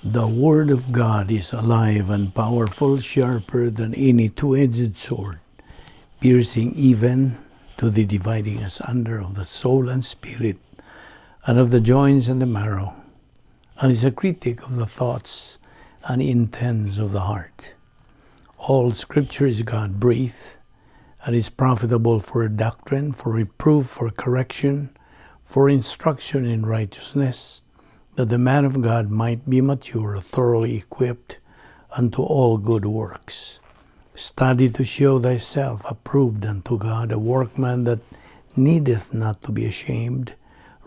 The Word of God is alive and powerful, sharper than any two-edged sword, piercing even to the dividing asunder of the soul and spirit, and of the joints and the marrow, and is a critic of the thoughts and intents of the heart. All Scripture is God breathed, and is profitable for doctrine, for reproof, for correction, for instruction in righteousness, that the man of God might be mature, thoroughly equipped unto all good works. Study to show thyself approved unto God, a workman that needeth not to be ashamed,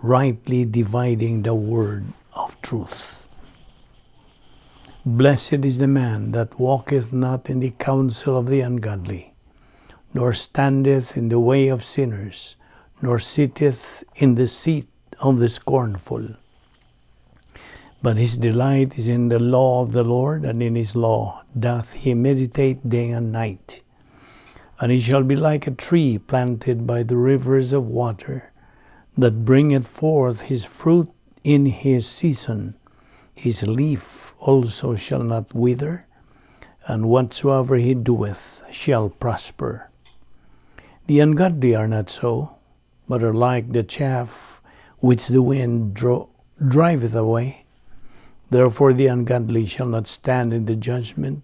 rightly dividing the word of truth. Blessed is the man that walketh not in the counsel of the ungodly, nor standeth in the way of sinners, nor sitteth in the seat of the scornful. But his delight is in the law of the Lord, and in his law doth he meditate day and night. And he shall be like a tree planted by the rivers of water, that bringeth forth his fruit in his season. His leaf also shall not wither, and whatsoever he doeth shall prosper. The ungodly are not so, but are like the chaff which the wind driveth away. Therefore the ungodly shall not stand in the judgment,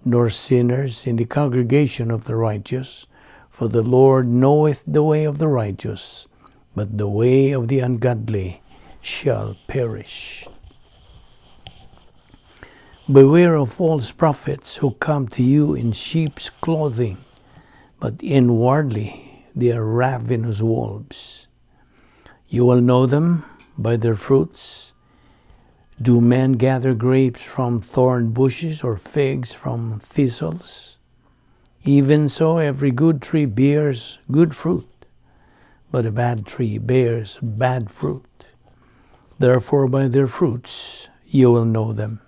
nor sinners in the congregation of the righteous. For the Lord knoweth the way of the righteous, but the way of the ungodly shall perish. Beware of false prophets who come to you in sheep's clothing, but inwardly they are ravenous wolves. You will know them by their fruits. Do men gather grapes from thorn bushes or figs from thistles? Even so, every good tree bears good fruit, but a bad tree bears bad fruit. Therefore, by their fruits you will know them.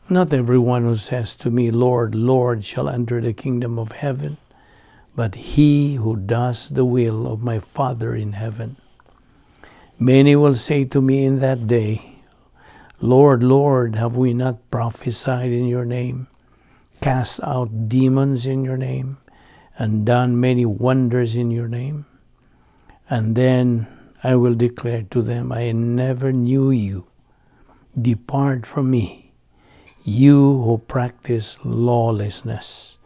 Not every one who says to me, 'Lord, Lord,' shall enter the kingdom of heaven, but he who does the will of my Father in heaven. Many will say to me in that day, 'Lord, Lord, have we not prophesied in your name, cast out demons in your name, and done many wonders in your name?' And then I will declare to them, 'I never knew you. Depart from me, you who practice lawlessness.'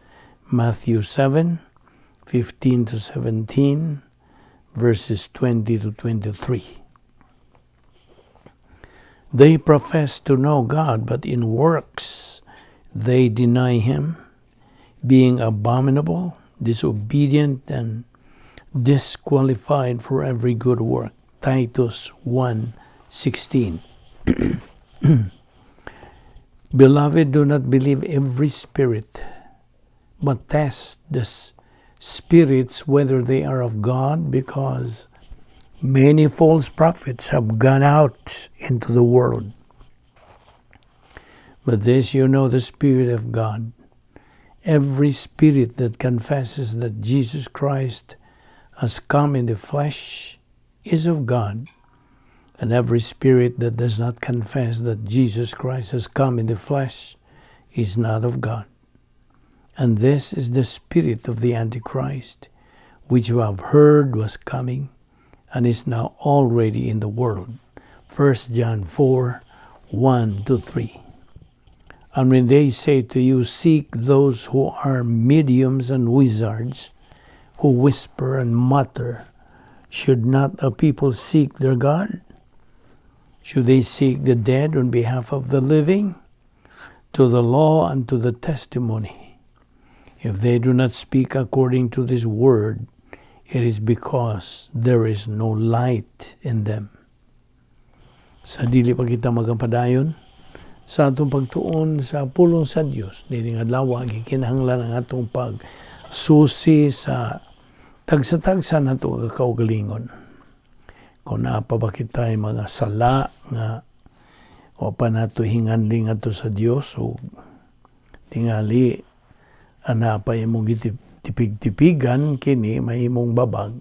Matthew 7:15 to 17, verses 20 to 23. They profess to know God, but in works they deny Him, being abominable, disobedient, and disqualified for every good work. Titus 1:16. Beloved, do not believe every spirit, but test the spirits whether they are of God, because many false prophets have gone out into the world. But this you know the Spirit of God. Every spirit that confesses that Jesus Christ has come in the flesh is of God. And every spirit that does not confess that Jesus Christ has come in the flesh is not of God. And this is the spirit of the Antichrist, which you have heard was coming and is now already in the world. 1 John 4:1 to 3. And when they say to you, 'Seek those who are mediums and wizards, who whisper and mutter,' should not a people seek their God? Should they seek the dead on behalf of the living? To the law and to the testimony. If they do not speak according to this word, it is because there is no light in them." Sa dili pa kita magpadayon sa atong pagtuon sa pulong sa Dios nining adlaw, gikinahanglan ang atong pagsusi sa tagsa-tagsa nato nga kaugalingon. Kung naa pa ba kitay mga sala nga wa pa nato hinganli ngadto sa Dios, o tingali ana pa imong gitipig-tipigan, kini mahimong babag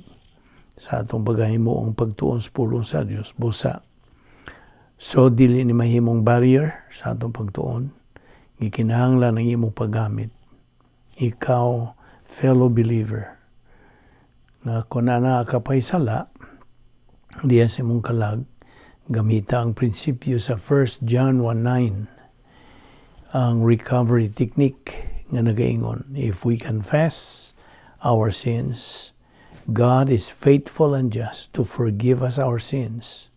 sa atong paghahimo ang pagtuon sa pulong sa Dios. Busa So dili ni mahimong barrier sa atong pagtuon. Gikinahanglan ang imong paggamit. Ikaw, fellow believer, nga kung naa ka pa'y sala diya sa imong kalag, gamita ang prinsipyo sa 1 John 1:9, ang recovery technique nga nagaingon, "If we confess our sins, God is faithful and just to forgive us our sins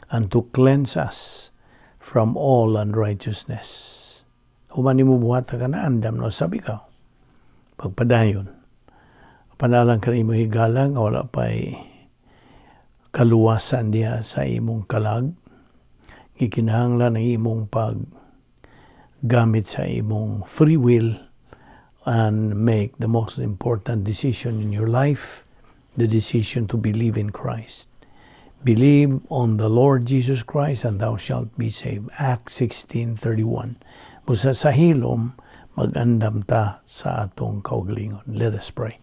and to cleanse us from all unrighteousness." Human nimo buhata ka na, andam na usab ikaw. Pagpadayon. Panalang ka imo higala nga wala pa'y kaluwasan diha sa imong kalag. Gikinahanglan ang imong pag gamit sa imong free will and make the most important decision in your life, the decision to believe in Christ. "Believe on the Lord Jesus Christ and thou shalt be saved." Acts 16:31. Busa sa hilom, mag-andam ta sa atong kaugalingon. Let us pray.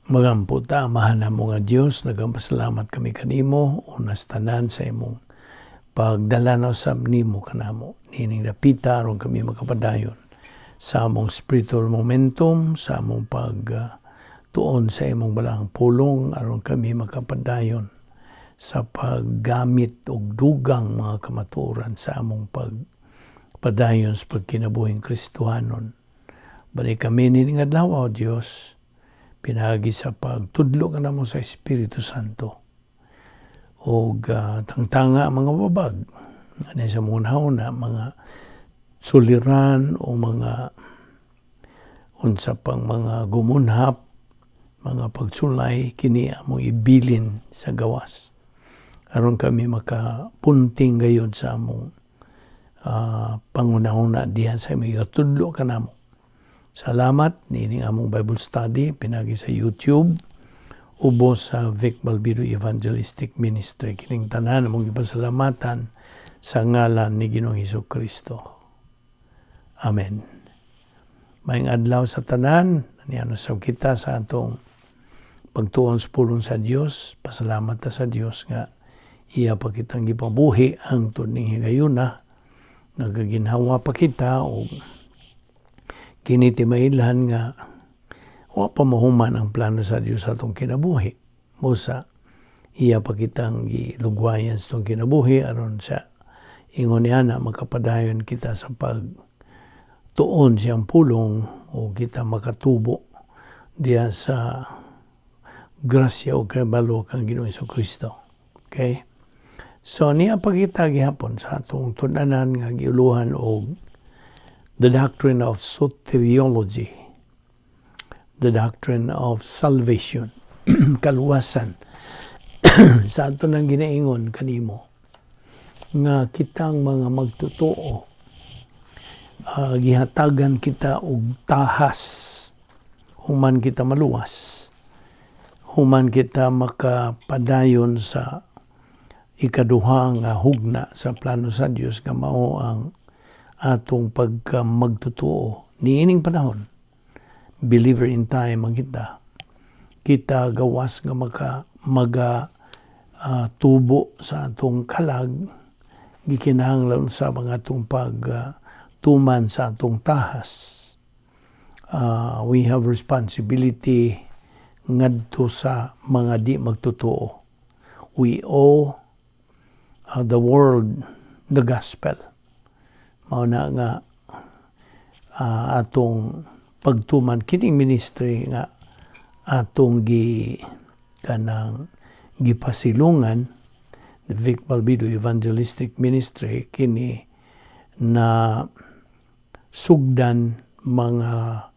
Magampo ta, Amahan namo nga Dios, nagapasalamat kami kanimo, unas tanan sa imong pagdala na usab nimo kanamo. Nining dapita aron kami makapadayon sa among spiritual momentum, sa among pag tuon sa imong balaang pulong aron kami makapadayon sa paggamit og dugang mga kamatuoran sa among pagpadayon sa pagkinabuhing Kristohanon. Bani kami nining adlaw, O Dios, pinaagi sa pagtudlo kanamo sa Espiritu Santo og tangtanga ang mga babag ani sa mga una, mga suliran o mga unsa pang mga gumunhap, mga pagsulay, kini among ibilin sa gawas aron kami makapunting gayud sa among panghuna-huna diha sa imong igatudlo kanamo. Salamat nining among Bible study pinagi sa YouTube ubos sa Vic Balbido Evangelistic Ministry. Kining tanan among gipasalamatan sa ngalan ni Ginoong Hesus Kristo. Amen. Maayong adlaw sa tanan, niano sa kita sa atong pagtuon sa pulong sa Dios. Pasalamat ta sa Dios nga iya pa kitang gipabuhi hangtod ning higayuna, nagaginhawa pa kita og kini timailhan nga wa pa mahuman ang plano sa Dios sa atong kinabuhi. Busa iya pa kitang gilugwayan sa atong kinabuhi aron sa ingon niya na makapadayon kita sa pag tuon siyang pulong o kita makatubo diya sa grasya o kabalo kang Ginoong Kristo. Okay? So niya pagita gihapon sa atong tun-anan nga giuluhan og the doctrine of soteriology, the doctrine of salvation, kaluwasan. Sa ato nang ginaingon kanimo nga kitang mga magtotoo, gihatagan kita og tahas human kita maluwas, human kita makapadayon sa ikaduha nga hugna sa plano sa Dios nga mao ang atong pagka magtotoo niining panahon. Believer in time ang kita. Kita gawas nga maka maga tubo sa atong kalag, gikinahanglan sa mga atong pag tuman sa atong tahas. We have responsibility ngadto sa mga di magtotoo. We owe the world the gospel. Mao na nga atong pagtuman kining ministry nga atong gi kanang gipasilungan, the Vic Balbido Evangelistic Ministry, kini na sugdan mga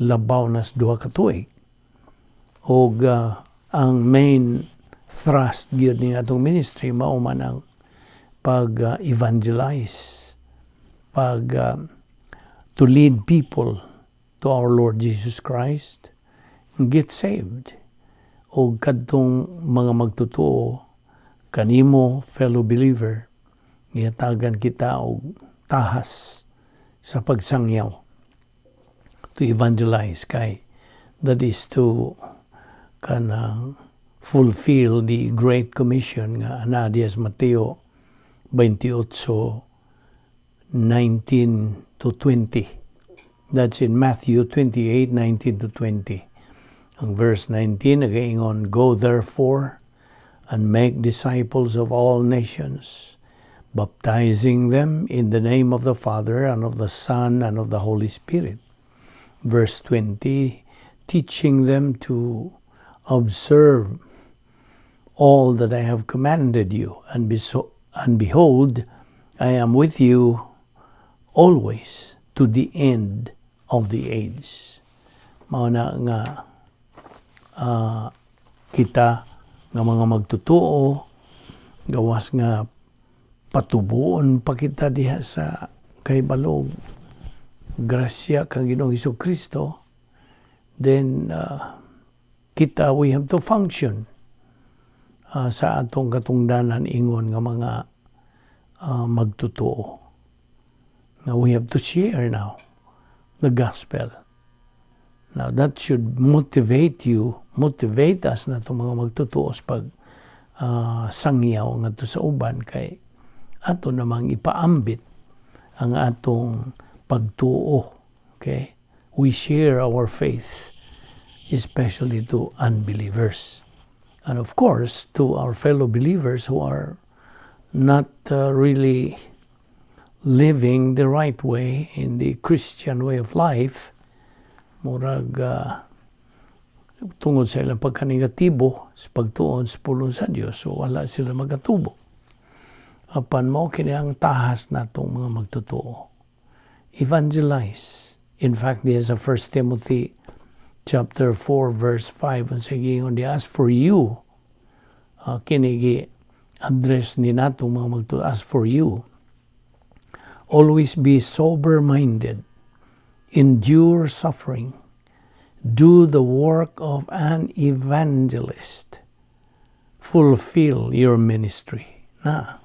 labaw nas 2 ka tuig og ang main thrust gyud ning atong ministry mao man ang pag evangelize, pag to lead people to our Lord Jesus Christ, get saved. O kadtong mga magtotoo kanimo, fellow believer, gihatagan kita og tahas sa pagsangyaw, to evangelize, kay that is to Kanang fulfill the Great Commission nga ana diya sa Mateo 28:19 to 20. That's in Matthew 28:19 to 20. Ang verse 19 nagaingon, "Go therefore and make disciples of all nations, baptizing them in the name of the Father and of the Son and of the Holy Spirit." Verse 20, "Teaching them to observe all that I have commanded you. And behold, I am with you always to the end of the age." Mao na nga kita nga mga magtotoo, gawas nga patubuon pa kita diha sa kahibalo, grasya kang Ginoong Hesus Kristo, then kita, we have to function sa atong katungdanan ingon nga mga magtotoo. Now we have to share now the gospel. Now that should motivate you, motivate us na itong mga magtotoo sa pag sangyaw ngadto sa uban kay ato namang ipaambit ang atong pagtuo. Okay? We share our faith, especially to unbelievers. And of course, to our fellow believers who are not really living the right way in the Christian way of life, murag tungod sa ilang pagkanegatibo sa pagtuon sa pulong sa Dios, so wala sila magatubo. Apan mao kini ang tahas natong mga magtotoo. Evangelize. In fact, diya sa 1 Timothy chapter 4 verse 5, ang sige di, "As for you," kini gi address ni natong mga magtotoo, "As for you, always be sober-minded, endure suffering, do the work of an evangelist, fulfill your ministry." Na,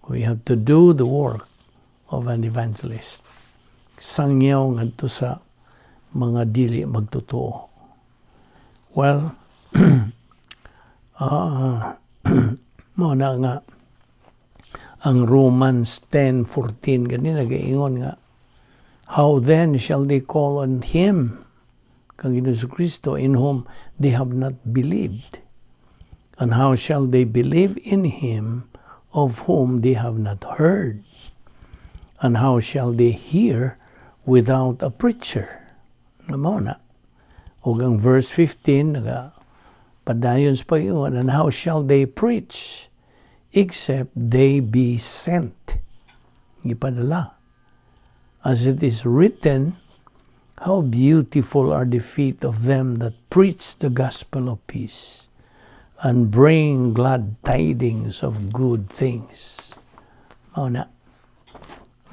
we have to do the work of an evangelist. Sangyaw ngadto sa mga dili magtotoo. Well, mao na nga ang Romans 10:14 gani nagaingon nga, "How then shall they call on him," kang Ginoong Kristo, "in whom they have not believed? And how shall they believe in him of whom they have not heard? And how shall they hear without a preacher?" Mao na. Ug ang verse 15 naga padayon sa pag-ingon, "And how shall they preach except they be sent?" Gipadala. "As it is written, how beautiful are the feet of them that preach the gospel of peace and bring glad tidings of good things." Mao na.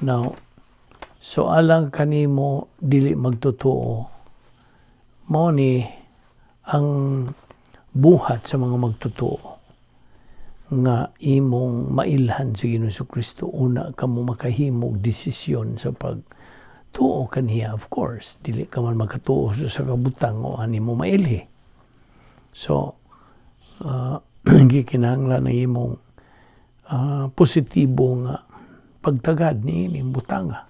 Now, so alang kanimo dili magtotoo, mao ni ang buhat sa mga magtotoo nga imong mailhan sa Ginoong Kristo, una ka mo makahimog desisyon sa pag tuo kaniya. Of course, dili ka man makatuo sa kabutang o ani mo mailhi. So gikinahanglan ang imong positibo nga pagtagad ni ining butanga.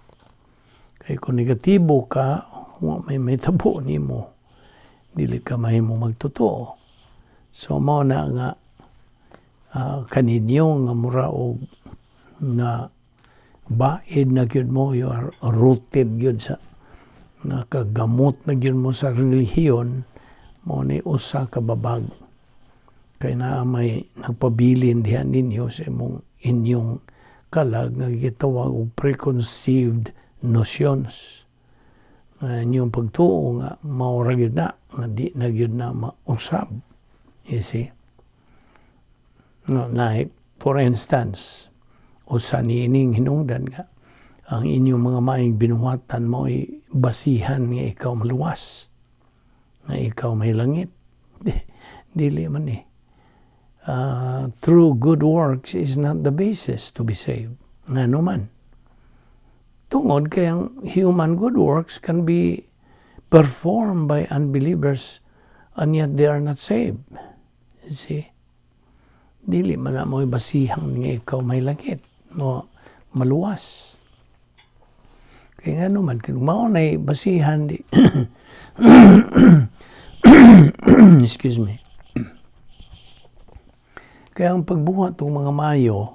Kay kung negatibo ka, wa may tabo nimo. Dili ka mahimo magtotoo. So mao na nga kaninyo nga mura og nga baid na gyud mo, you are rooted gyud sa nakagamot na gyud mo sa relihiyon mo, ni usa ka babag kay naa may nagpabilin diha ninyo sa imong inyong kalag nga gitawag og preconceived notions nga inyong pagtuo nga mao ra gyud na nga di na gyud na mausab, you see. No, like for instance, usa niining hinungdan nga ang inyong mga maayong binuhatan mo ay basihan nga ikaw maluwas, nga ikaw may langit. Dili man eh. Through good works is not the basis to be saved. Ngano man? Tungod kay ang human good works can be performed by unbelievers And yet they are not saved. You see? Dili man na mo basihan nga ikaw may langit mo maluwas. Kaya nga naman, kung mao na basihan di, excuse me. Kaya ang pagbuhat ng mga mayo,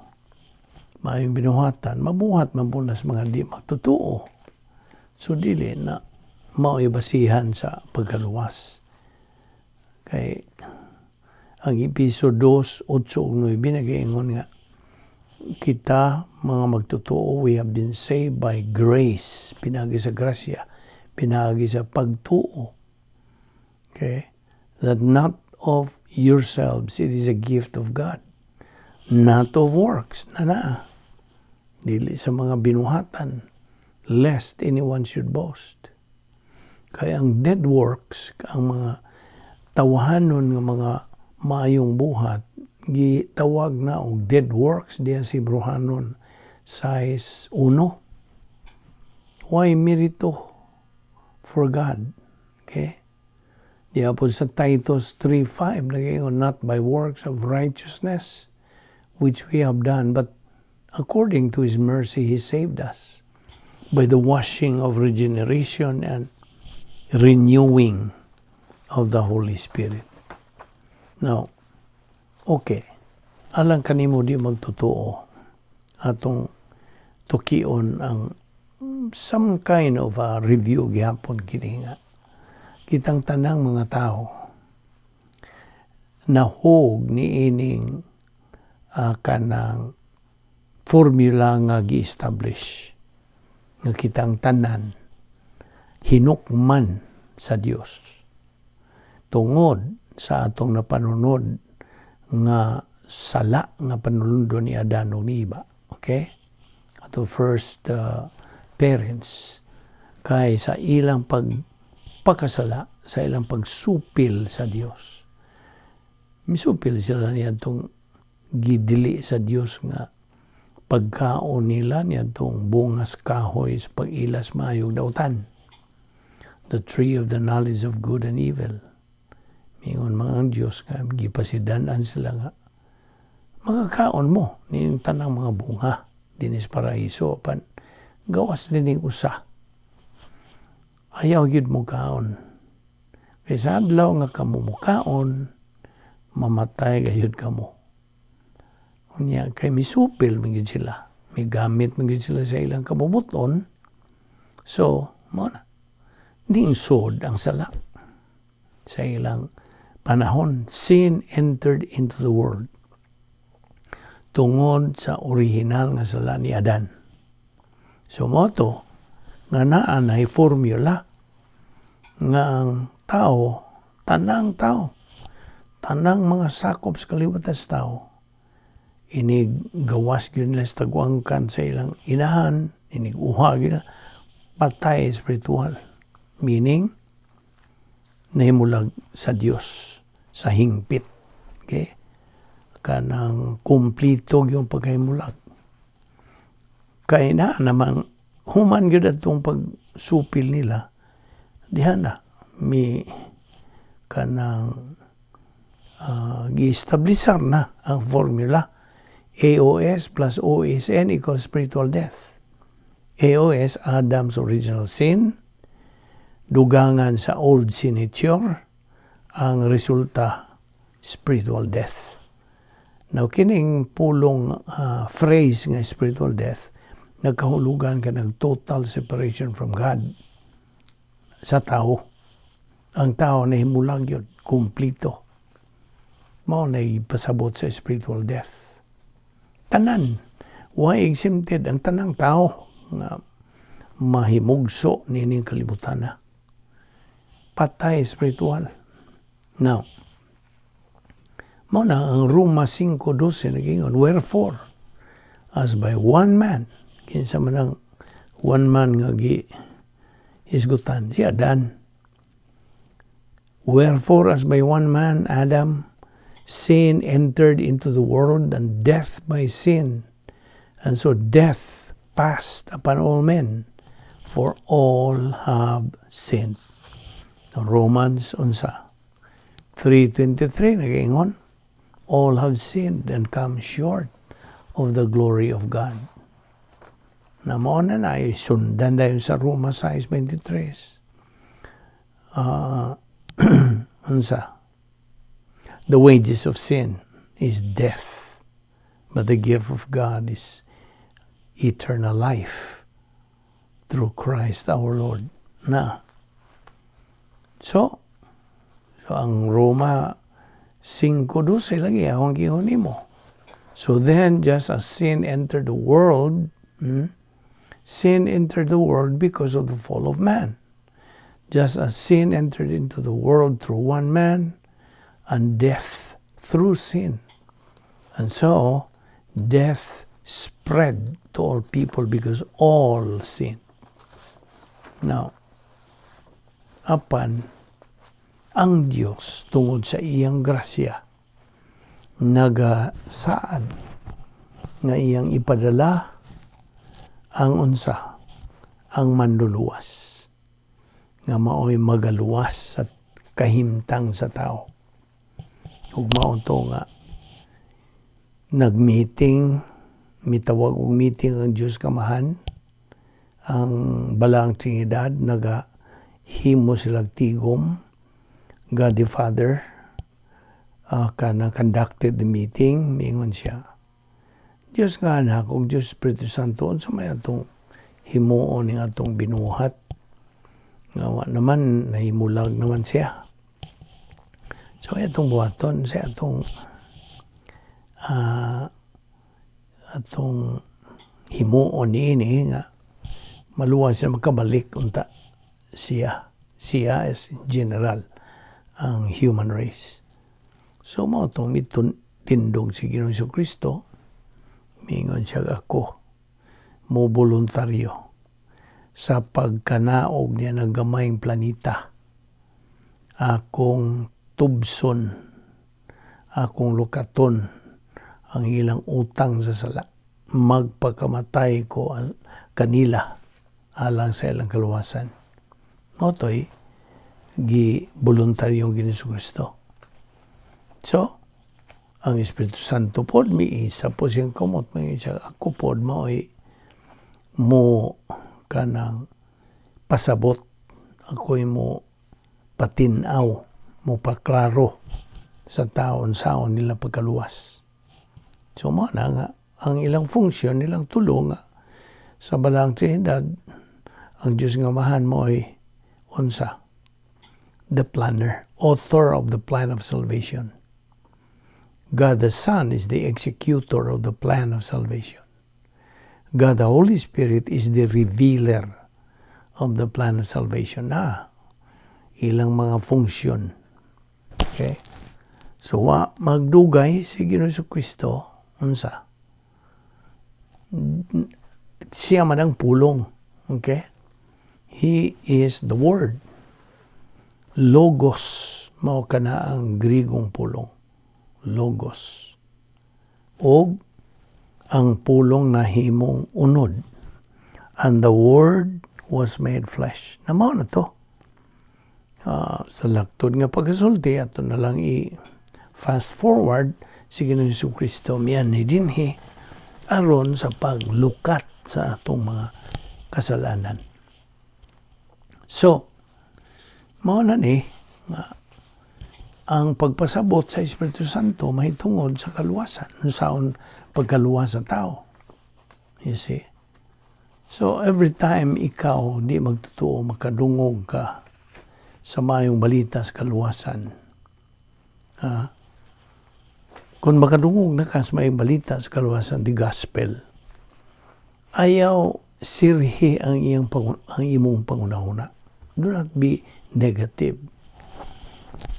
maayong binuhatan, mabuhat man po nas mga di magtotoo. So dili na mao'y basihan sa pagkaluwas. Kay ang Episo 2, 8 ug 9 nagaingon nga kita mga magtotoo, we have been saved by grace, pinagi sa grasya, pinagi sa pagtuo. Okay? That not of yourselves, it is a gift of God. Not of works, na na. Dili sa mga binuhatan, lest anyone should boast. Kaya ang dead works, ang mga tawahanon nga mga maayong buhat, gitawag na og dead works diya si Hebreohanon 6:1. Why merito for God? Okay? Diya po sa Titus 3:5, nagaingon, "Not by works of righteousness which we have done, but according to His mercy He saved us by the washing of regeneration and renewing of the Holy Spirit." Now, okay, alang kanimo di magtotoo, atong tukion ang some kind of a review gihapon kini nga kitang tanang mga tao nahog ni ining kanang formula nga gi-establish nga kitang tanan hinukman sa Dios tungod sa atong napanunod nga sala nga panulundo ni Adan ug ni Eva. Okay? Ato first parents, kay sa ilang pagpakasala, sa ilang pagsupil sa Dios. Misupil sila niadtong gidili sa Dios nga pagkaon nila niadtong bungas kahoy sa pag-ilas maayog dautan. The tree of the knowledge of good and evil. Mingon mga ang Dios nga gipasidan-an sila nga makakaon mo ning tanang mga bunga dinis paraiso, apan gawas nining usa ayaw gyud mo kaon. Kay sa adlaw nga kamo mukaon, mamatay gayud kamo. Unya kay misupil man gyud sila. Migamit man gyud sila sa ilang kabubuton. So, mo na. Ningsod ang sala sa ilang panahon. Sin entered into the world tungod sa original nga sala ni Adan. So mo to nga naa nay formula nga ang tao, tanang tao, tanang mga sakop sa kalibutan sa tao, inig gawas gyud nila sa tagwangkan sa ilang inahan, inig uha gyud nila, patay espiritual. Meaning, nahimulag sa Dios sa hingpit. Okay? Kanang kumplito yung pagkahimulag. Kay na namang human gyud atong pagsupil nila, diha na mi kanang gi-establisar na ang formula AOS plus OSN equals spiritual death. AOS, Adam's original sin, dugangan sa old sin nature, ang resulta spiritual death. Now, kining pulong phrase nga spiritual death, nagkahulugan ka ng total separation from God sa tao. Ang tao na himulag yun, kumplito. Mao na pasabot sa spiritual death. Tanan, why exempted ang tanang tao nga mahimugso nining kalibutan na. Patay spiritual. Now, mao na ang Roma 5:12 nagingon, "Wherefore, as by one man," kinsa man ang one man nga gi hisgutan? Si Adan. "Wherefore, as by one man, Adam, sin entered into the world, and death by sin. And so death passed upon all men, for all have sinned." Romans unsa? 3:23 nagaingon, "All have sinned and come short of the glory of God." Na mao na na sundan dayon sa Roma 6:23. Unsa? The wages of sin is death, but the gift of God is eternal life through Christ our Lord. Na. So ang Roma 5:12 lagi akong giingon nimo. So then, just as sin entered the world, sin entered the world because of the fall of man. Just as sin entered into the world through one man, and death through sin. And so, death spread to all people because all sin. Now, apan ang Dios tungod sa iyang grasya nagasaad nga iyang ipadala ang unsa, ang manluluwas nga maoy magaluwas sa kahimtang sa tao. Ug mao to nga nag-meeting, mitawag og meeting ang Dios Kamahan, ang Balaang Trinidad, naga himo sila tigom. God the Father kana conducted the meeting. Mingon siya, "Dios nga Anak ug Dios Espiritu Santo, unsa may atong himuon ning atong binuhat nga wa naman nahimulag naman siya? So atong buhaton sa atong himuon niini nga maluwas siya, makabalik unta siya," siya as general ang human race. So mao tong mitindog si Ginoong Kristo, mingon siya, "Ako mo voluntaryo sa pagkanaog niya ng gamayng planeta. Akong tubson, akong lukaton ang ilang utang sa sala. Magpakamatay ko kanila alang sa ilang kaluwasan." Mao to'y gi voluntaryo Ginoong Kristo. So, ang Espiritu Santo pod miisa po siyang kamot, may siya, "Ako pod mao'y mo kanang pasabot, ako'y mo patinaw, mo paklaro sa taon saon nila pagkaluwas." So mo na nga ang ilang funksyon nilang tulo nga sa Balaang Trinidad, ang Diyos nga Amahan mo ay unsa? The planner, author of the plan of salvation. God the Son is the executor of the plan of salvation. God the Holy Spirit is the revealer of the plan of salvation. Na, ilang mga funksyon. Okay? So, wa magdugay si Ginoong Kristo, unsa? Siya man ang pulong. Okay? He is the Word. Logos, mao kana ang Grigong pulong. Logos. Og ang pulong nahimong unod. And the Word was made flesh. Na mao na to. Sa laktod nga pagkasulti, ato na lang i fast forward, si Ginoong Kristo mianhi dinhi aron sa paglukat sa atong mga kasalanan. So, mao na ni nga ang pagpasabot sa Espiritu Santo mahitungod sa kaluwasan, saon pagkaluwas sa tao. You see? So every time ikaw di magtotoo makadungog ka sa mayong balita sa kaluwasan, kung makadungog na ka sa mayong balita sa kaluwasan, the gospel, ayaw sirhi ang imong pangunahuna. Do not be negative.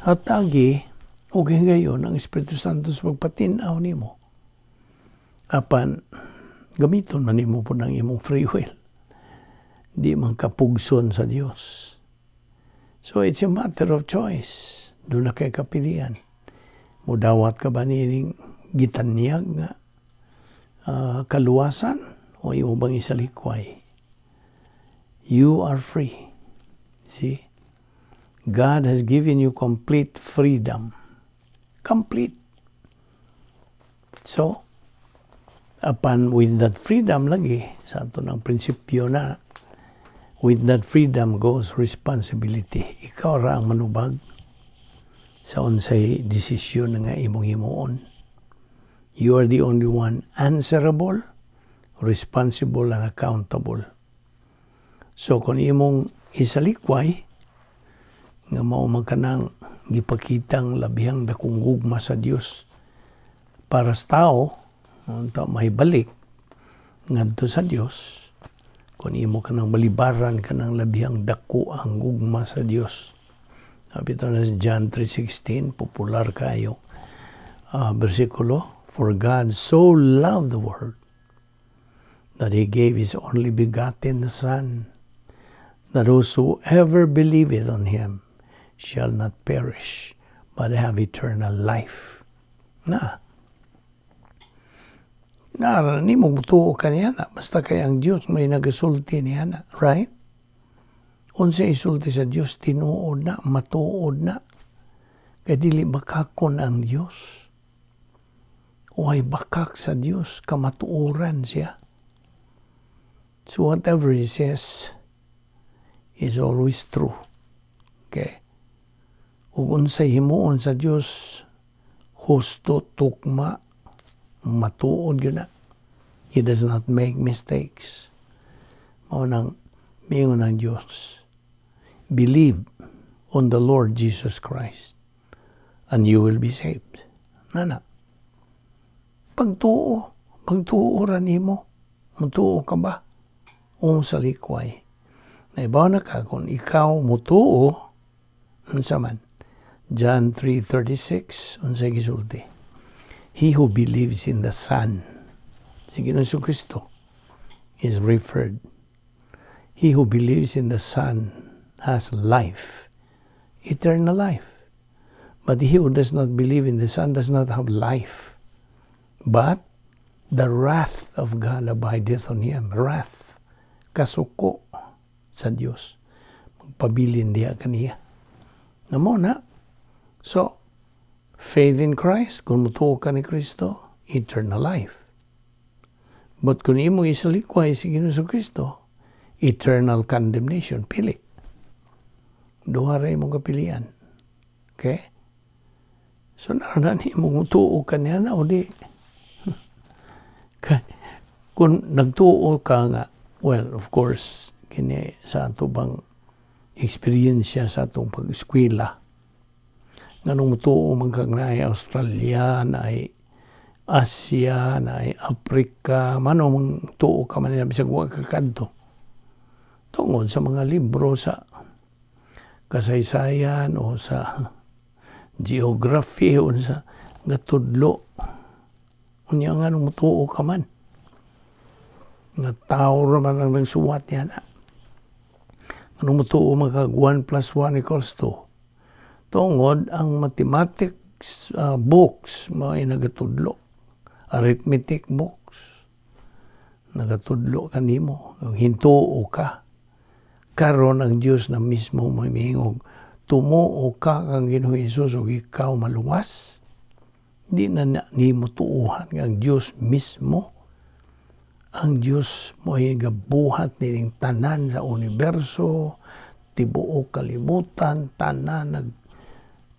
Hatagi og higayon ang Espiritu Santo sa pagpatin-aw nimo. Apan gamiton man nimo po ng imong free will. Di man kapugson sa Dios. So it's a matter of choice. Duna kay kapilian. Mudawat ka ba nining gitanyag nga kaluwasan o imo bang isalikway? You are free. See? God has given you complete freedom. Complete. So, upon with that freedom lagi, sa ato ng prinsipyo na, with that freedom goes responsibility. Ikaw ra ang manubag sa unsay desisyon nga imong himuon. You are the only one answerable, responsible, and accountable. So, kung imong isalikway, nga mao man kanang gipakitang labihang dakong gugma sa Dios para sa tao, unta mahibalik ngadto sa Dios, kung imo kanang balibaran kanang labihang dako ang gugma sa Dios. Sabi ito na sa John 3:16, popular kayo bersikulo, "For God so loved the world that He gave His only begotten Son, that whosoever believeth on Him shall not perish, but have eternal life." Na. Na, nimo mutuo ka niya na. Basta kay ang Diyos may nagasulti niya na. Right? Unsa isulti sa Diyos, tinuod na, matuod na. Kay dili bakakon ang Diyos. Way bakak sa Diyos, kamatuoran siya. So whatever He says is always true. Okay? Ug unsay himuon sa Dios, husto, tukma, matuod gyud na. He does not make mistakes. Mao nang miingon ang Dios, "Believe on the Lord Jesus Christ and you will be saved." Nana. Pagtuo, pagtuo ra nimo. Mutuo ka ba? O sa likway. Naibaw na ka kung ikaw mutuo, unsa man? John 3:36, unsay gisulti? He who believes in the Son, si Ginoong Kristo, is referred. He who believes in the Son has life, eternal life. But he who does not believe in the Son does not have life, but the wrath of God abideth on him. Wrath, kasuko sa Dios. Magpabilin diha kaniya. Namo na. So, faith in Christ, kung mutuo ka ni Kristo, eternal life. But kung imo isalikway si Ginoong Kristo, eternal condemnation. Pili. Duha ra imong kapilian. Okay? So, naran mo mutuo ka niya na o di. Kung nagtuo ka nga, well, of course, kini sa ato bang eksperyensya sa atong pag-eskwela, nganong mutuo man kag naay Australia, naay Asia, naay Africa, mano mang tuo ka man nila bisag wa ka kadto? Tungod sa mga libro sa kasaysayan o sa geography o sa gatudlo. Unya nga nung mutuo ka man nga tao ra man ang nagsuwat niya na? Nganong mutuo man kag 1 plus 1 equals 2? Tungod ang mathematics books mao'y nagatudlo. Arithmetic books. Nagatudlo kanimo. Hintuo ka. Karon ang Dios na mismo may miingog, "Tumuo ka kang Ginoong Hesus ug ikaw maluwas." Di na nimo tuuhan nga ang Dios mismo, ang Dios mo ay gabuhat nining tanan sa universo, tibuok kalibutan, tanan nag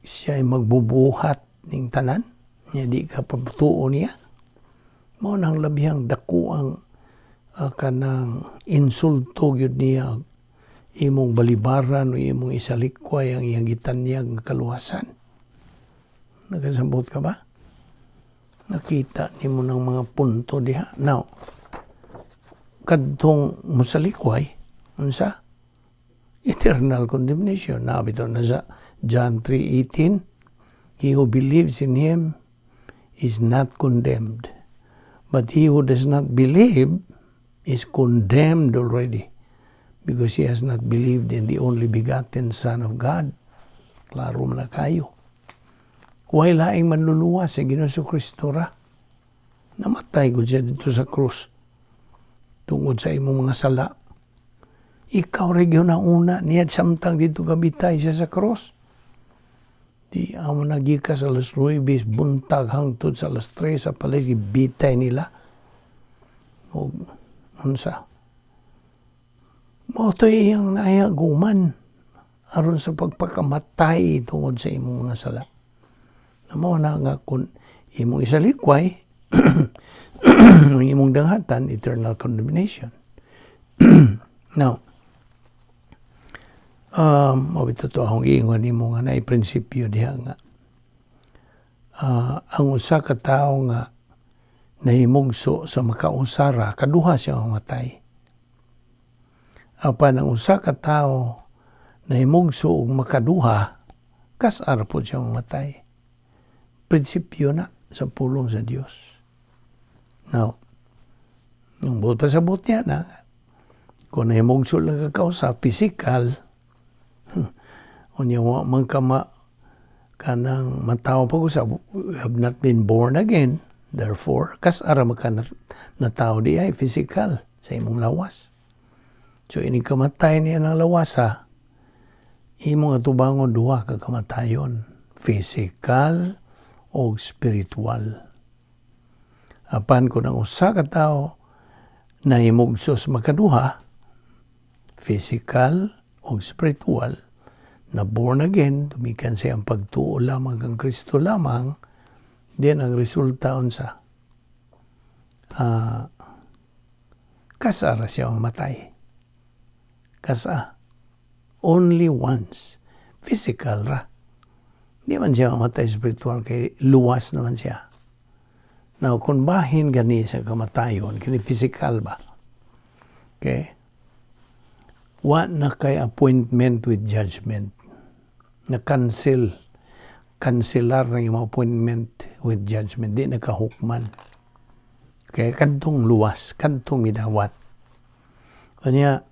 siya ay magbubuhat ning tanan. Nya di ka patuo niya? Mao nang labihang dako ang kanang insulto gyud niya imong balibaran o imong isalikway ang iyang gitanyag nga kaluwasan. Nakasabot ka ba? Nakita nimo ng mga punto diha. Now, kadtong musalikway, unsa? Eternal condemnation. Na bitaw na sa John 3:18, "He who believes in Him is not condemned. But he who does not believe is condemned already because he has not believed in the only begotten Son of God." Klaro man na kayo. Way laing manluluwas sa Ginoong Kristo ra. Namatay gud siya dito sa krus tungod sa imong mga sala. Ikaw ra una niya samtang didto gabitay siya sa cross. Di amo nagikas alas 9 buntag hangtod sa alas 3 sa palis, gibitay nila. O unsa? Mao to iyang nahiaguman aron sa pagpakamatay tungod sa imong mga sala. Na mao na nga kung imong isalikway ang imong danghatan, eternal condemnation. Now, mao bitaw to akong giingon nimo nga naay prinsipyo diha nga ang usa ka tawo nga nahimugso sa makausara, kaduha siya mamatay. Apan ang usa ka tawo nahimugso og makaduha, kas-a ra pod siya mamatay. Prinsipyo na sa pulong sa Dios. Now, ang buot pasabot niya na, kung nahimugso lang ka kausa, physical, unya wa man ka ma, kanang matawo pag usab, you have not been born again, therefore, kas-a ra maka natawo di ay physical sa imong lawas. So, inig kamatay niya ng lawasa, imong atubangon duha ka kamatayon, physical o spiritual. Apan kung ang usa ka tawo nahimugso sa makaduha, physical o spiritual, na born again, tumikan siya ang pagtuo lamang kang Kristo lamang, then ang resulta unsa? Kas-a ra siya mamatay. Kas-a. Only once. Physical ra. Di man siya mamatay spiritual kay luwas naman siya. Now, kung bahin gani sa kamatayon, kini physical ba? Okay? Wa na kay appointment with judgment. Na-cancel. Cancelar na yung appointment with judgment. Di na kahukman. Kaya kadtong luwas, kadtong midawat. Kanya,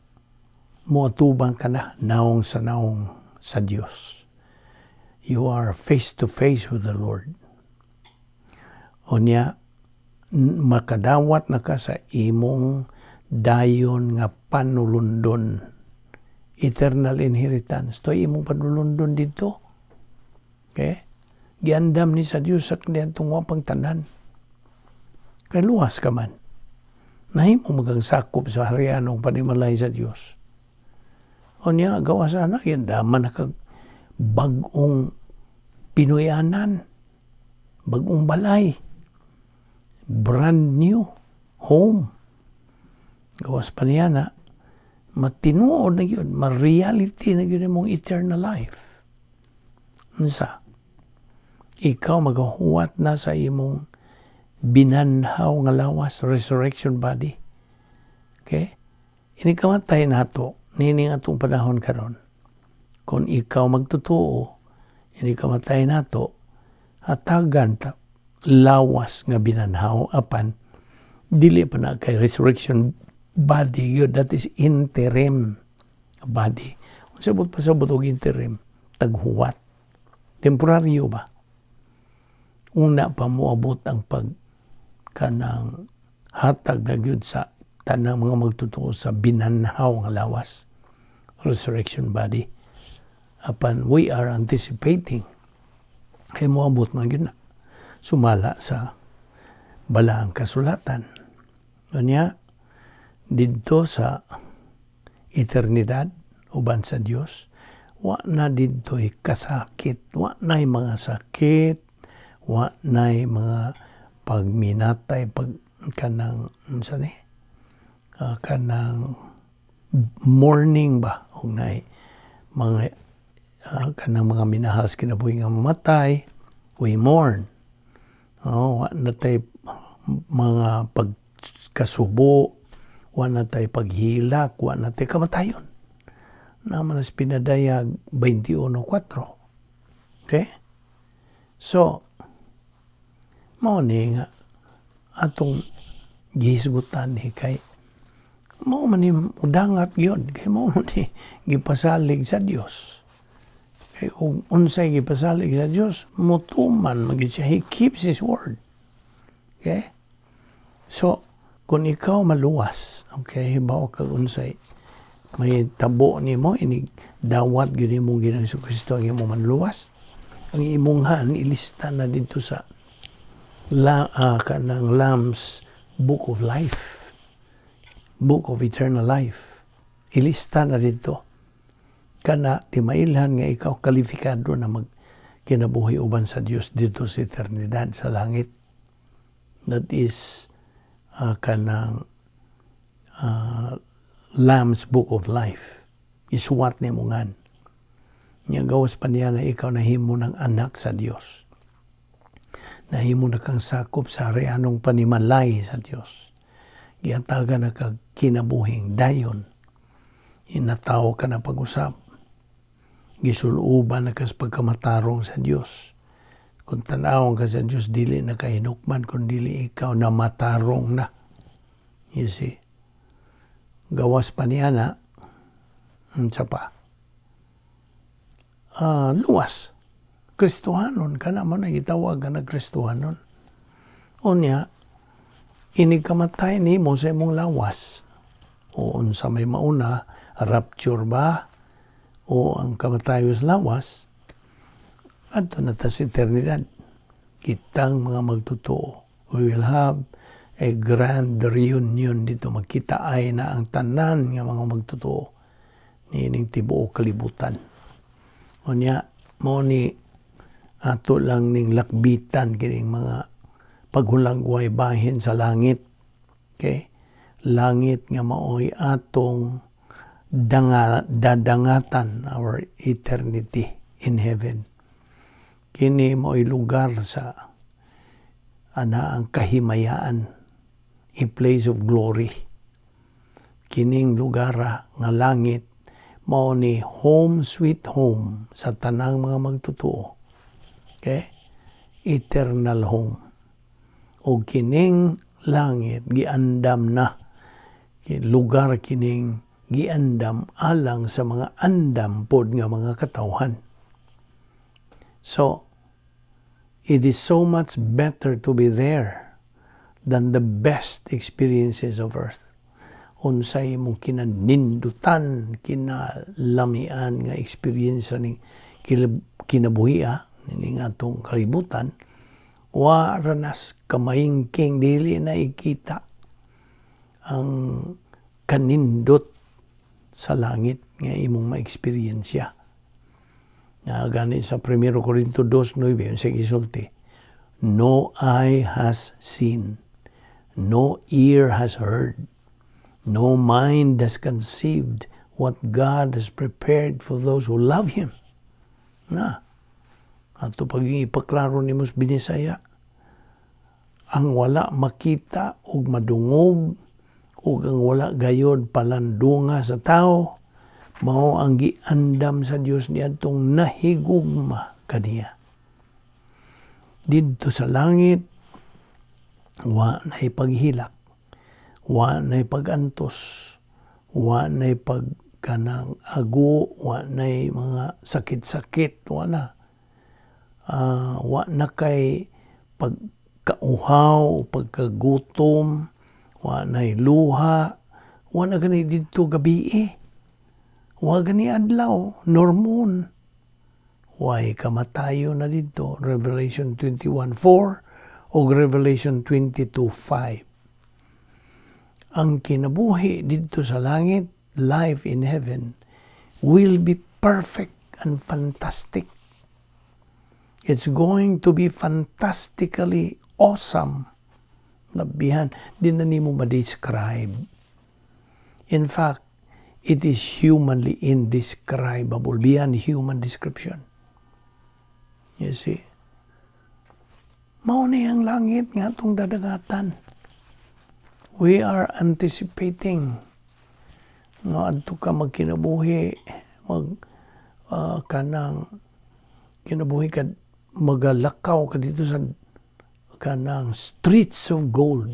muatubang ka na, naong sa naong sa Dios. You are face to face with the Lord. Unya, makadawat na ka sa imong dayon nga panulundon. Eternal inheritance. To imong panulundon dito. Okay? Giandam ni sa Dios sa kaniyang wapang tanan. Kay luwas ka man. Nahimo magang sakop sa harianong panimalay sa Dios. Unya, gawa sana, giandaman na kag bag-ong Pinoyanan, bag-ong balay, brand new home. Gawas pa niya na, matinuod na yun, ma-reality na yun imong eternal life. Unsa? Ikaw magahuwat na sa imong binanhaw nga lawas, resurrection body. Okay? Ini kamatay nato, nining atong panahon karon. Kung ikaw magtotoo, ini kamatay nato, hatagan ta lawas nga binanhaw apan dili pa na kay resurrection body yun, that is interim body. Sabot pasabot og interim, taghuwat, temporaryo ba, una pa moabot ang pag kanang hatag na gyud sa tanang mga magtotoo sa binanhaw nga lawas, resurrection body. Apan we are anticipating kay moabot man gyud na sumala sa balaang kasulatan. Unya, didto sa eternidad uban sa Dios, wa na didto'y kasakit, wa na'y mga sakit, wa na'y mga pagminatay, pag kanang unsa ni, kanang mourning ba, ug naay mga kanang mga minahal sa kinabuhi nga mamatay, we mourn. Oh, wa na tay mga pagkasubo, wa na tay paghilak, wa na tay kamatayon. Naman sa Pinadayag 21.4. Okay? So, mao ni nga atong gihisgutan ni kay mao man ni mudangat gyud kay mao man ni gipasalig sa Dios. Kay kung unsay gipasalig sa Dios, mutuman man gyud siya. He keeps His word. Okay? So, kung ikaw maluwas, okay, hibaw kag unsay May tabo nimo inig dawat gyud nimo Ginoong Kristo ang imong manluwas. Ang imong ngan ilista na didto sa la, kanang Lamb's Book of Life. Book of Eternal Life. Ilista na didto. Kana timailhan nga ikaw kalifikado na mag kinabuhi uban sa Dios didto sa eternidad sa langit. That is kanang Lamb's Book of Life. Isuwat nimo ngan. Nya gawas pa niya na ikaw nahimo ng anak sa Dios. Nahimo na kang sakop sa harianong panimalay sa Dios. Giatagan na kag kinabuhing dayon. Inatawo ka na pag-usab. Gisuluban na kas pagkamatarong sa Dios. Kung tanawon ka sa Dios, dili na ka hinukman, kung dili ikaw na matarong na. You see? Gawas pa niya na, unsa pa? Luwas. Kristohanon ka na mo na gitawag ka na Kristohanon. Unya, inig kamatay nimo sa imong lawas. O unsa may mauna, rapture ba? O ang kamatayo sa lawas, adto na ta sa eternidad. Kitang mga magtotoo. We will have a grand reunion didto. Magkita ay na ang tanan nga mga magtotoo niining tibuok kalibutan. Unya, mo ni ato lang ning lakbitan kining mga paghulagway bahin sa langit. Okay? Langit nga maoy atong dadangatan, our eternity in heaven. Kini maoy lugar sa ana ang kahimayaan, a place of glory. Kining lugar nga langit mao ni home sweet home sa tanang mga magtotoo. Okay? Eternal home. O kining langit giandam na lugar, kining giandam alang sa mga andam pod nga mga katawhan. So, it is so much better to be there than the best experiences of earth. Unsay imong kinanindutan, kinalamian nga experience ning kinabuhi ning atong kalibutan, wa ranas kamaingking, dili na ikita ang kanindot sa langit nga imong ma-eksperyensya. Na gani sa 1 Corinto 2:9 sa gisulti, "No eye has seen, no ear has heard, no mind has conceived what God has prepared for those who love Him." Na, ato pag ipaklaro nimo sa Binisaya, ang wala makita ug madungog ug ang wala gayod palandunga sa tao, mao ang giandam sa Dios niadtong nahigugma kaniya. Didto sa langit, wa na paghilak, wa na pagantos, wa na pag kanang ago, wa na mga sakit-sakit, wa na. Wa na kay pagkauhaw, pagkagutom, wa na luha, wa na gani didto gabi eh. Wa gani adlaw, normon. Way kamatayo na didto? Revelation 21:4 o Revelation 22:5. Ang kinabuhi didto sa langit, life in heaven, will be perfect and fantastic. It's going to be fantastically awesome. Labihan, di na nimo ma-describe. In fact, it is humanly indescribable, beyond human description. You see? Mao ni ang langit nga atong dadangatan. We are anticipating nga adto ka magkinabuhi, mag kanang kinabuhi ka, magalakaw ka didto sa kanang streets of gold,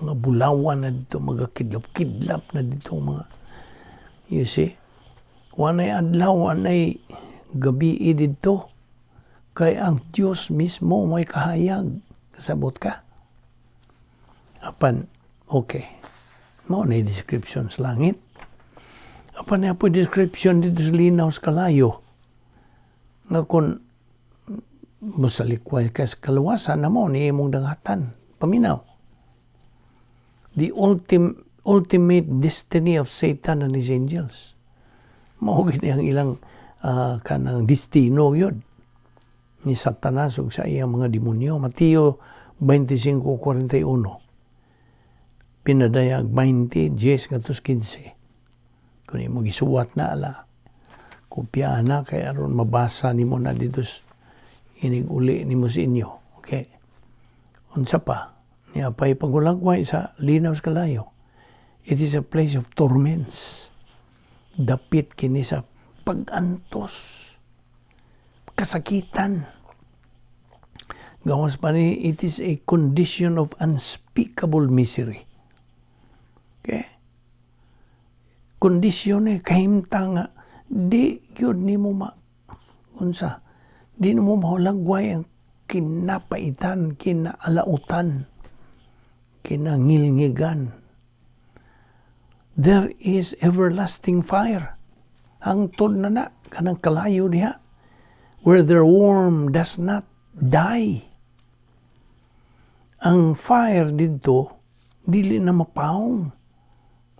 mga bulawan na didto, mga kidlap-kidlap na didto, mga, you see, wanay adlaw, wanay gabi didto kay ang Dios mismo may kahayag. Kasabot ka? Apan okay, mao na description sa langit. Apan naa poy description didto sa linaw sa kalayo nga kung mosalikway ka sa kaluwasan na mao ni imong dangatan. Paminaw. The ultimate destiny of Satan and his angels. Mao gid ang ilang kanang destino yun ni Satanas ug sa iyang mga demonyo. Mateo 25:41. Pinadayag 20:10 ngadto 15. Kung imo gisuwat na ala, kopya na kay aron mabasa nimo na didto inig uli nimo sa inyo. Okay. Unsa pa? Naa pay paghulagway sa linaw sa kalayo. It is a place of torments. Dapit kini sa pag-antos, kasakitan. Gawas pa ni, it is a condition of unspeakable misery. Okay? Kondisyon eh, kahimtang nga, di gyud nimo ma, unsa, di nimo mahulagway ang kinapaitan, kinaalautan, kinangilngigan. There is everlasting fire. Hangtod na na, kanang kalayo diha, where their worm does not die. Ang fire didto, dili na mapawong.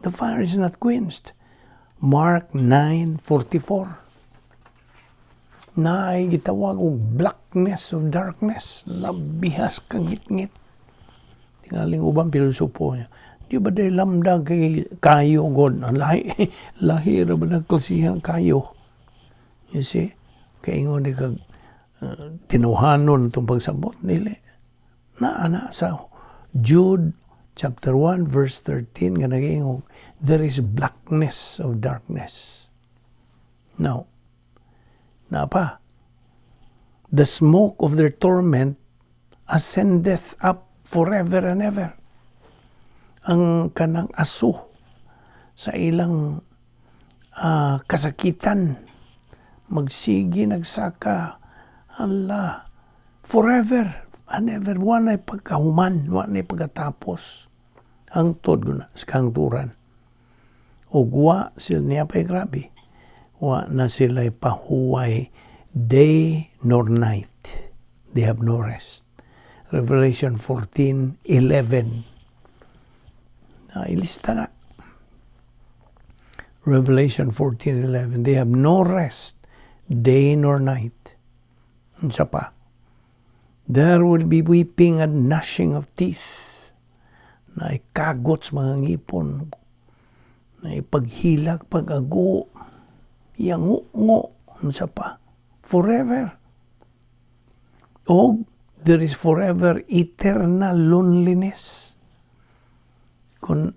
The fire is not quenched. Mark 9:44. Naay gitawag og blackness of darkness, labihas kangitngit. Tingaling ubang pilosopo niya. Di ba dahil lamda kay kayo god ang lahi lahi ra ba ng klasihang kayo. You see? Kay ingon ni kag tinuhanon itong pagsabot nila. Naa na sa Jude chapter 1 verse 13 nga nagaingon there is blackness of darkness. Now, naa pa, the smoke of their torment ascendeth up forever and ever. Ang kanang aso sa ilang kasakitan magsigi nagsaka Allah forever and ever, wa na pagkahuman, wa na pagkatapos, hangtod guna sa kahangturan. Ug wa sila naa pay grabe, wa na sila pahuway day nor night. They have no rest. Revelation 14:11 na ilista na. Revelation 14:11. They have no rest day nor night. Unsa pa? There will be weeping and gnashing of teeth. Naay kagot sa mga ngipon. Naay paghilak, pag-ago. Yango-ngo. Unsa pa? Forever. O there is forever eternal loneliness. Kung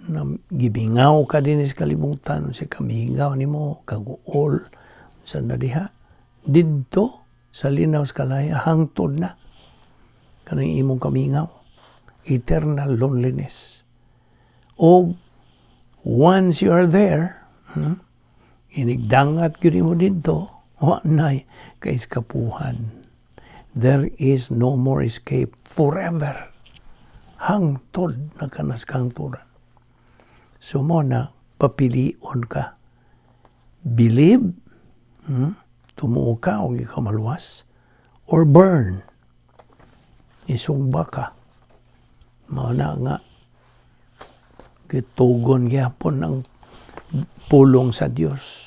na, gibingaw ka din sa kalibutan, sa kamingaw nimo, kaguol, sa na diha, didto sa linaw sa kalayo, hangtod na kanang imong kamingaw, eternal loneliness. O once you are there, inigdangat gyud mo didto, wa nay kaiskapuhan. There is no more escape forever. Hangtod na kanas kahangturan. So mao na, papilion ka. Believe, tumuo ka o ikaw maluwas, or burn. Isugba ka. Mao na nga gitugon gyapon ang pulong sa Dios.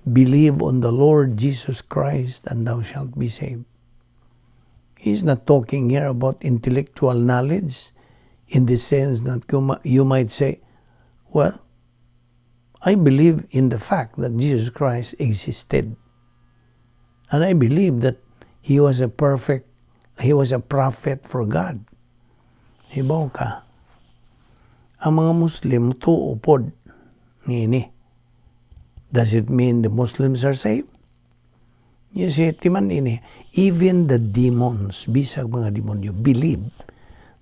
"Believe on the Lord Jesus Christ and thou shalt be saved." He's not talking here about intellectual knowledge in the sense that you might say, "Well, I believe in the fact that Jesus Christ existed. And I believe that he was a prophet for God." Hibaw ka. Ang mga Muslim tuo pod niini. Does it mean the Muslims are saved? You see, timan ini, even the demons, bisag mga demonyo, believe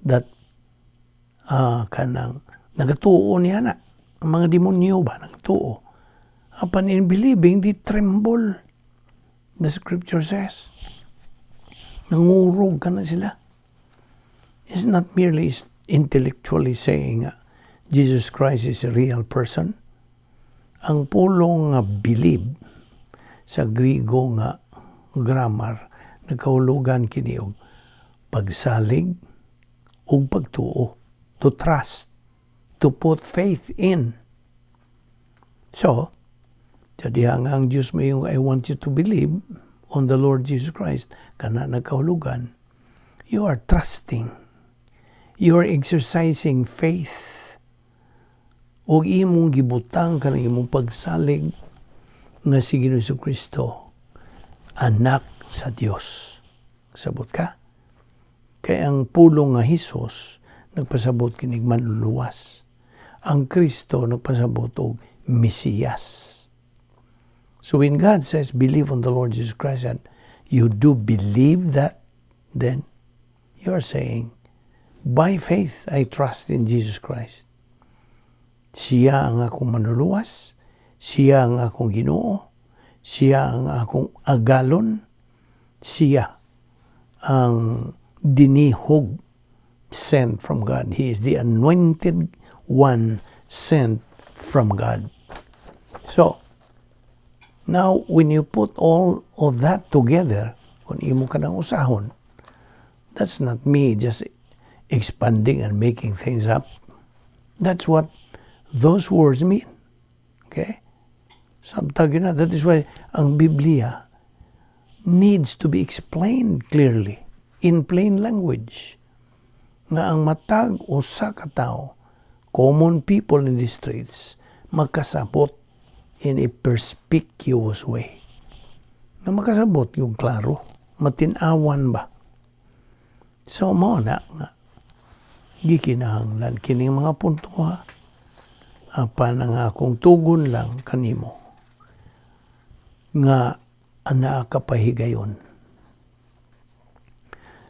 that kanang nagatuo niya na. Ang mga demonyo ba, nagatuo. Apan in believing, they tremble. The scripture says. Nangurog ka na sila. It's not merely intellectually saying Jesus Christ is a real person. Ang pulong nga "believe" sa Grigo nga grammar, nagkahulugan kini og pagsalig ug pagtuo, to trust, to put faith in. So, sa diha nga ang Diyos mo yung "I want you to believe on the Lord Jesus Christ," kana nagkahulugan, you are trusting. You are exercising faith. O imong gibutang kanang imong pagsalig nga si Ginoong Kristo anak sa Dios. Sabot ka? Kay ang pulong nga "Jesus" nagpasabot kinig manluluwas. Ang Kristo nagpasabot og Mesiyas. So when God says, "Believe on the Lord Jesus Christ," and you do believe that, then you are saying, "By faith, I trust in Jesus Christ. Siya ang akong manluluwas, siya ang akong Ginoo, siya ang akong agalon, siya ang dinihog, sent from God. He is the anointed one sent from God." So, now when you put all of that together, kung imo ka nang usahon, that's not me just expanding and making things up. That's what those words mean. Okay? Sabtag yun na. That is why ang Biblia needs to be explained clearly in plain language. Nga ang matag usa ka tawo, common people in the streets, makasabot in a perspicuous way. Nga makasabot yung klaro, matin-awan ba? So mao na nga gikinahanglan kining mga punto, ha. Apan ang akong tugon lang kanimo nga anaa ka pa higayon.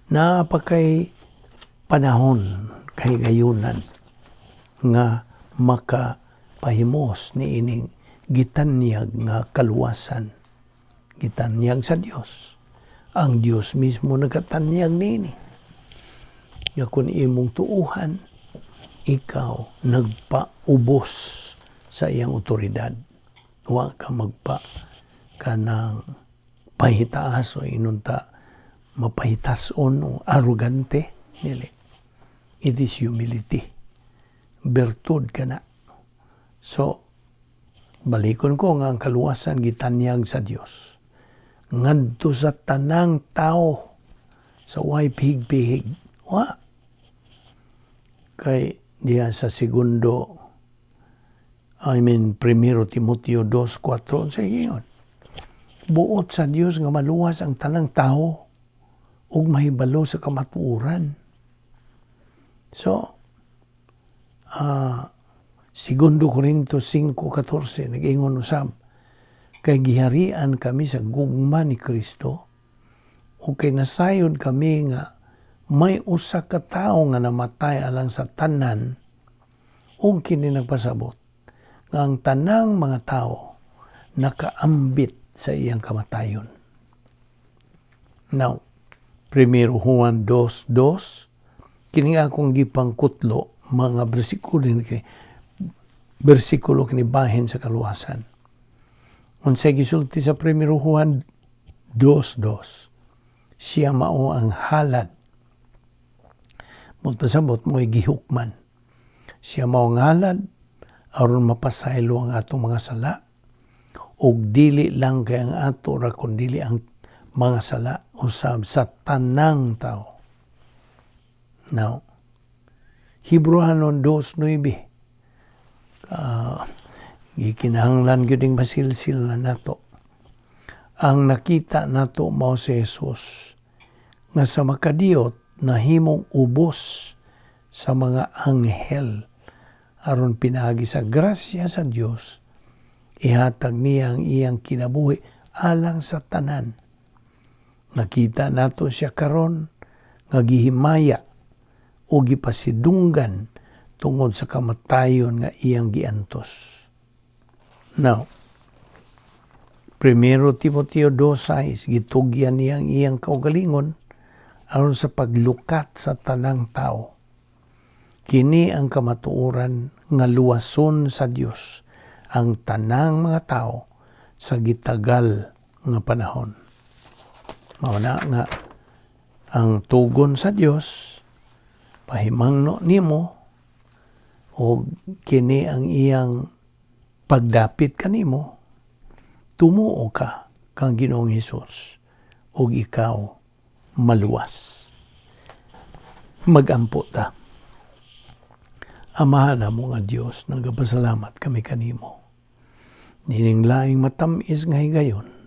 Naa pa kay panahon, kahigayunan nga makapahimos ni ining gitanyag nga kaluwasan. Gitanyag sa Dios. Ang Dios mismo nagkatanyag niini. Nga kung imong tuuhan, ikaw nagpaubos sa iyang otoridad. Wa ka magpa kanang pahitaas o inunta mapahitason o arrogante nili. It is humility. Bertud ka na. So, balikon ko nga ang kaluwasan gitanyag sa Dios ngadto sa tanang tao sa way pihig-pihig. Wa. Kay diya sa segundo, I mean, Primero Timoteo 2:4, sa ingon, buot sa Dios nga maluwas ang tanang tao ug mahibalo sa kamatuoran. So, Segundo Corinto 5:14, nag-ingon usab, kay giharian kami sa gugma ni Kristo ug kay nasayod kami nga may usa ka tawo nga namatay alang sa tanan, ug kini nagpasabot nga ang tanang mga tao nakaambit sa iyang kamatayon. Now, Primero Juan 2:2, kini akong gipangkutlo mga bersikulo kini, bersikulo kini bahin sa kaluwasan. Unsay gisulti sa Primero Juan 2:2? Siya mao ang halad. Pasabot mo'y gihukman. Siya mao ang halad aron mapasaylo ang atong mga sala, ug dili lang kay ang ato ra kundi ang mga sala usab sa tanang tao. Now, Hebreohanon 2:9. Gikinahanglan gyud ning masilsil na nato. Ang nakita nato mao si Jesus nga sa makadiyot nahimong ubos sa mga anghel aron pinaagi sa grasya sa Dios ihatag niya ang iyang kinabuhi alang sa tanan. Nakita nato siya karon nga gihimaya o gipasidunggan tungod sa kamatayon nga iyang giantos. Now, Primero Timoteo 2:6, gitugyan niya ang iyang kaugalingon aron sa paglukat sa tanang tao. Kini ang kamatuoran nga luwason sa Dios. Ang tanang mga tao sa gitagal nga panahon. Mao na nga ang tugon sa Dios pahimangno nimo o kini ang iyang pagdapit kanimo, tumuo ka kang Ginoong Hesus ug ikaw maluwas. Magampo ta. Amahan namo nga Dios, nagapasalamat kami kanimo nining laing matamis nga higayon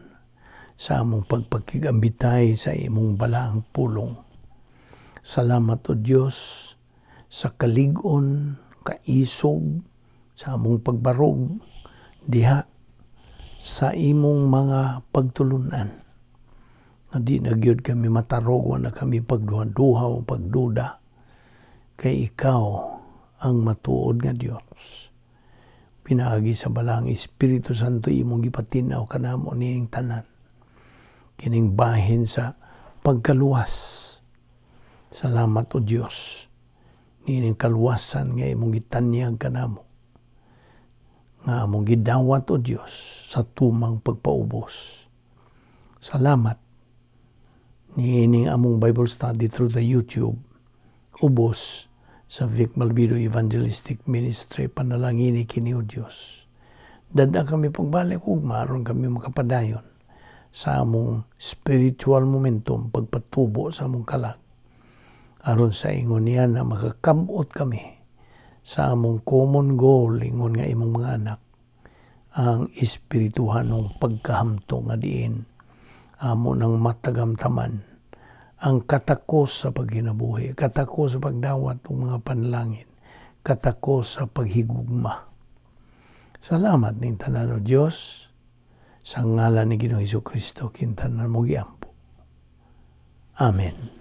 sa among pagpakigambitay sa imong balaang pulong. Salamat, O Dios, sa kalig-on, kaisog sa among pagbarog diha sa imong mga pagtulunan. Nga di na gyud kami matarog, wa na kami pagduha-duha o pagduda kay ikaw ang matuod nga Dios. Pinaagi sa Balaang Espiritu Santo, imong gipatinaw kanamo niing tanan kining bahin sa pagkaluwas. Salamat, O Dios, niining kaluwasan nga imong gitanyag kanamo nga among gidawat, O Dios, sa tumang pagpaubos. Salamat niining among Bible study through the YouTube ubos sa Vic Malvido Evangelistic Ministry. Panalangini kini, O Dios. Dad-a kami pagbalik ug maron kami makapadayon sa among spiritual momentum, pagpatubo sa among kalag, aron sa ingon niya na makakabot kami sa among common goal ingon nga imong mga anak, ang espirituhanong pagkahamtong nga diin amo nang matagamtaman ang katakos sa pagkinabuhi, katakos sa pagdawat ng mga panalangin, katakos sa paghigugma. Salamat ning tanan, O Dios, sa ngalan ni Ginoong Hesus Kristo kintanan mo giampo. Amen.